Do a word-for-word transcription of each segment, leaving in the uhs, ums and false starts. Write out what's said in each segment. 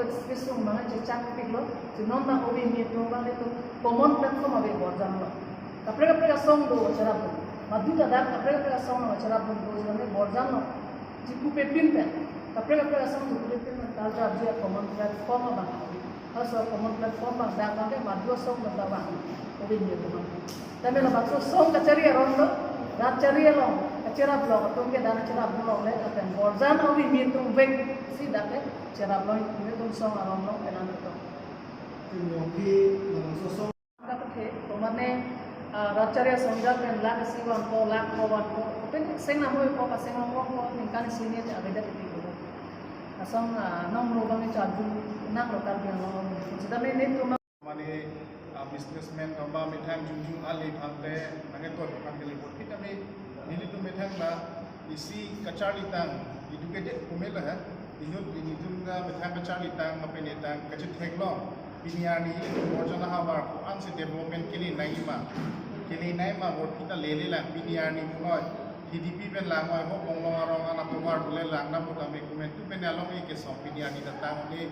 Soviet Space Sung abang chechak piklo, si non ta ove mi atum abang netum common platform ave Borjan along. Kaprek kaprek asong do cherapdun. Madu ta dak kaprek kaprek asong along cherapdun do, si Borjan along chikupepin pen, kaprek kaprek asong chikupepin pen, tal chap ji a common platform abang. Laso common platform abang dak abang ke madu asong abang ta abang ove mi atum abang. Tame labangso song kachari aron lo, rat chari along kacherap lo, atum ke dan cherap lo le, lapen Borjan ove mi atum vek si dak ke cherap lo, mi atum song aron lo, penang betul. Tinggi, langsung song. Dak ke, tomane, ah, rat chari asong dak pen lakh isi vanpo, lakh ko vanpo, pen seng nanghoipo, paseng longpo, ningkan isi ni avedet ti ko. Asong, ah, nonglo abang ni charju nanglo Karbi Anglong. Sitame netum mane, ah, businessman kamba methang jongjong ale aphan te nangketon aphan kali bor kita me nelitum methang la isi kacharli tang educated pumela ha. Inut initum ta methang kacharli tang, mapene tang, kachetheklong. Pini arni ilitum Borjan ahavar ko-ansi development kele nangji ma, kele nangji ma, borpi ta lele lang. Pini arni punoi T D P pen lang oi, ho Bonglong arong an atovar pule lang na puta me kumen tu pen along e kesong pini arni ta tang ne.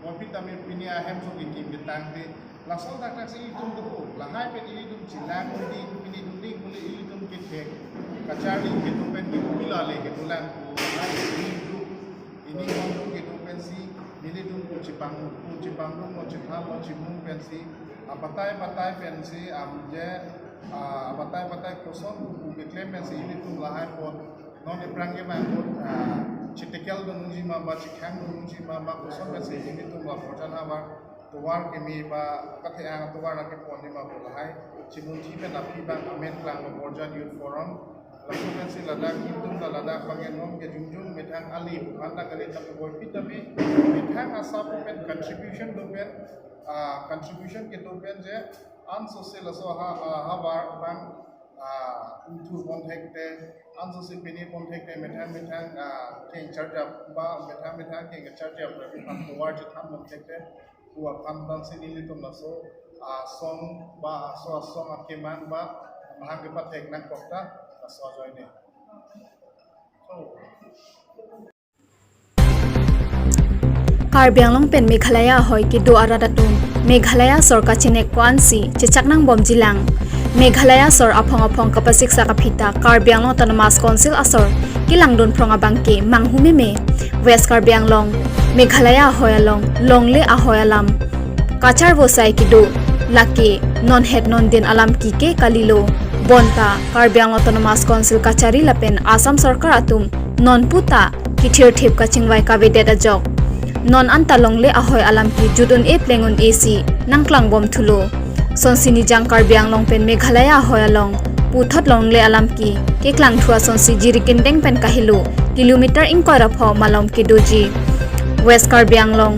Borpi ta me pini ahem so kekim ketang te. Laso dak dak si ilitum do, lahai pen ilitum chilang mudi, pini duning pule ilitum kethek kacharli kedo pen ke pila le kedo lang ko, lahai ilitum ini montu kedo pensi, nelitum ko chipang, ko chipang, ko chipang, ko chimung pensi, abatai batai pensi, am je, ah, abatai batai koson ko keklem pensi, ilitum lahai pon, non eprang ke bang, ah, chitekel dun nunji ma, ba chikhang dun nunji ma, ba koson pensi, ilitum la Borjan ahavar tovar keme ba kathe ang tovar lake pon ni ma pu lahai chimunthi pen aphi bang amen klang lo Borjan Youth Forum. Laso pensi ladak ilitum ta ladak bang non ke jungjung methang ali, manda kali ta borpi ta me methang asap pen contribution do pen, ah, contribution kedo pen je anso se laso ha, ah, havar bang, ah, ingthur pon thekte, anso se pini pon thekte, methang methang, ah, keng charge up ba, methang methang keng charge up, rabi pan tovar chethan pon thekte, pu aphan bang si nelitum laso, ah, asong ba, laso asong akemang ba, mahang kepathek nangkok ta, laso ajoine. So, Karbi Anglong pen Meghalaya ahoi kedo arat atum Meghalaya asor kachenek ko-ansi chechak nangbomjilang. Meghalaya asor aphong aphong kapasiksak aphi ta Karbi Anglong Autonomous Council asor kelangdun phrong abangke manghu meme. West Karbi Anglong, Meghalaya ahoi along longle ahoi alam kacharvo sai kedo, lake non het non din alam kike kalilo. Bonta Karbi Anglong Autonomous Council kachari lapen Assam Sorkar atum non puta kithirthip kachingvai kavedet ajok non anta longle ahoi alam ke jut un-e pleng un-e si nangklangbom thulo. Sonsi nijang Karbi Anglong pen Meghalaya ahoi along puthot longle alam ke keklang thu asonsi Jirikindeng pen kahelo kilometer ingkoi ra pho malom kedoji. West Karbi Anglong,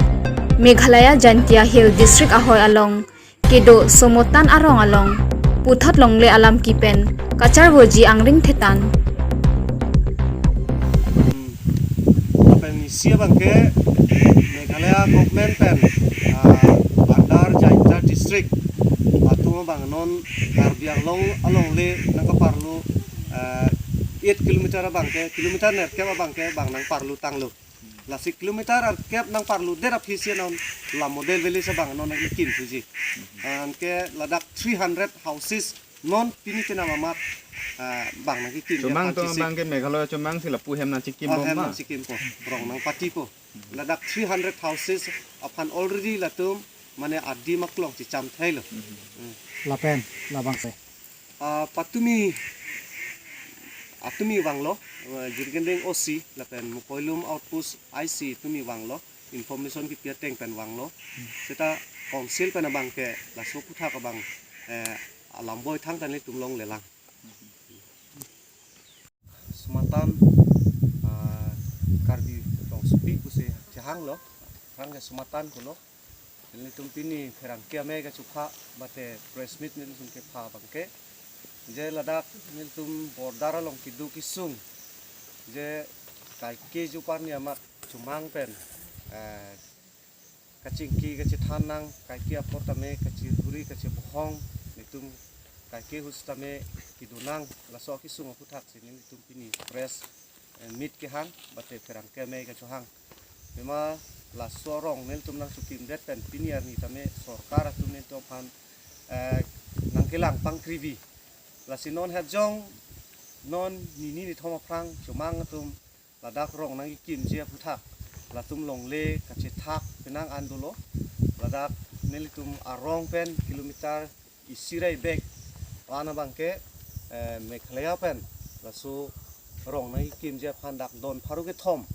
Meghalaya Jaintia Hill District ahoi along kedo Somotan arong along puthot longle alam ke pen kacharvoji angring thetan. Hmm. Lapen isi abangke Meghalaya government pen, ah, under Jaintia district atum abang non Karbi Anglong alongle nangkaparlo, ah, eight kilometer abangke, kilometer nerkep abangke bang nangparlo tanglo. Lasi kilometer arkep nangparlo det aphi si non la model village abang non nangkikim thuji. Anke ladak three hundred houses non pini kenam amat, ah, bang nangkikim. Chomang to, bang ke Meghalaya chomang si lapu hem nangchikim. Oh, bom hem ma? Nangchikim po, rong nangpati po. Ladak three hundred houses aphan already latum mane adim aklong chicham thailo. Hmm. Lapen labang se, ah, patumi, atumi vanglo, eh, Jirikindeng O C lapen Mukoilum outpost I C tumi vanglo, information kipi ateng pen vanglo. Seta council pen abangke laso aphuthak abang, eh, alamboi thangta nelitum longlelang. Somotan, ah, Karbi Rongsopi pusi chehanglo, aphrang ke Somotan pulo. Nelitum pini pherangke amei kachupha mate press meet nelitum kepha abangke, je ladak nelitum border along kedo kesung, je kaike jupan ni amat chomang pen, eh, kachingki kachethan nang, kaike apor tame kachihuri kachebohong, nelitum kaike hus tame kedo nang, laso kesung aphuthak si nelitum pini press, eh, meet kehang mate pherangke amei kachohang. Mema laso arong nelitum nangchokimdet pen pini arni tame sorkar atum nelitum aphan, eh, nangkelang pangkrivi. Lasi non hajong non nini nithom aphrang chomang atum ladak rong nangkikimji aphuthak latum longle kachethak penang an dolo. Ladak nelitum arong pen kilometer isi ra ibek wan abangke, eh, Meghalaya pen laso rong nangkikimji aphan dak don pharo kethom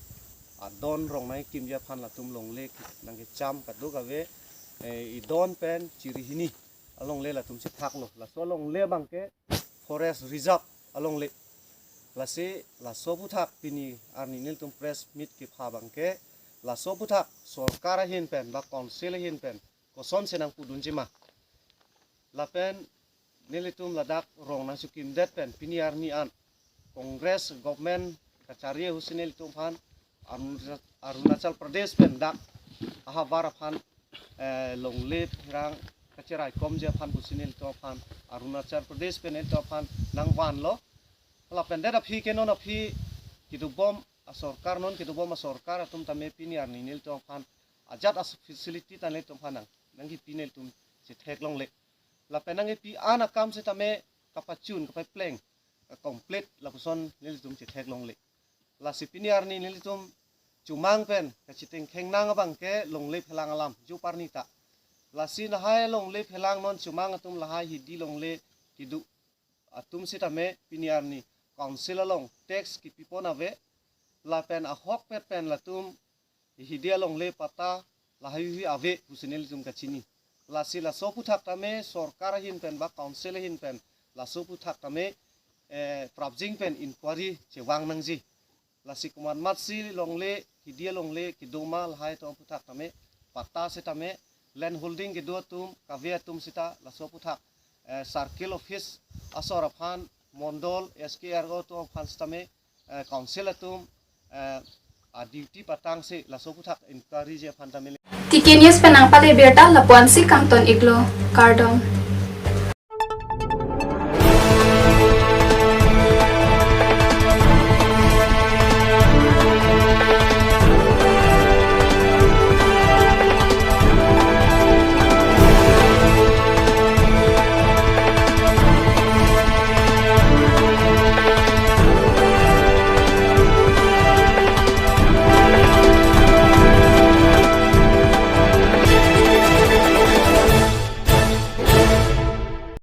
adon rong nangkikimji aphan latum longle nangkecham kadokave, eh, idon pen chiri hini alongle latum chethaklo. Laso alongle abangke forest reserve alongle. Lasi laso aphuthak pini arni nelitum press meet kepha abangke laso aphuthak sorkar ahin pen ba council ahin pen kosonsi nangpudunji ma. Lapen nelitum ladak rong nangchokimdet pen pini arni an Congress government kachari ahut si nelitum aphan Arunachal, Arunachal Pradesh pen dak ahavar aphan, eh, longle pherang kacheraikomji aphan pusi nelitum aphan Arunachal Pradesh pen nelitum aphan nangvanlo. Lapen det aphi ke non aphi kedobom asorkar, non kedobom asorkar atum tame pini arni nelitum aphan ajat as facility ta nelitum aphan nang nangkipi nelitum chetheklongle. Lapen nangkipi an akam setame kapachun kapapleng, ka-complete lapuson nelitum chetheklongle. Lasi pini arni nelitum chomang pen kachitengkheng nang abang ke longle phelang alam, jo parni ta. Lasi lahai longle phelang non chomang atum lahai hidi longle kedo atum setame pini arni council along tax kepipon ave, lapen ahokpet pen latum hidi alongle patta lahaihui ave pusi nelitum kachini. Lasi laso aphuthak tame sorkar ahin pen ba council ahin pen laso aphuthak tame, eh, prapjin pen inquiry chevang nangji. Lasi komat matsi longle, hidi alongle kedo ma lahai atum aphuthak tame, patta setame, land holding kedo atum, kave atum seta laso aphuthak, eh, circle office asor aphan, mondol, S K R O atum aphan setame, eh, council atum, eh, a duty patangsi laso aphuthak inquiryji aphan tame. T K News pen nangpale birta lapu-ansi kangton iklo, kardom.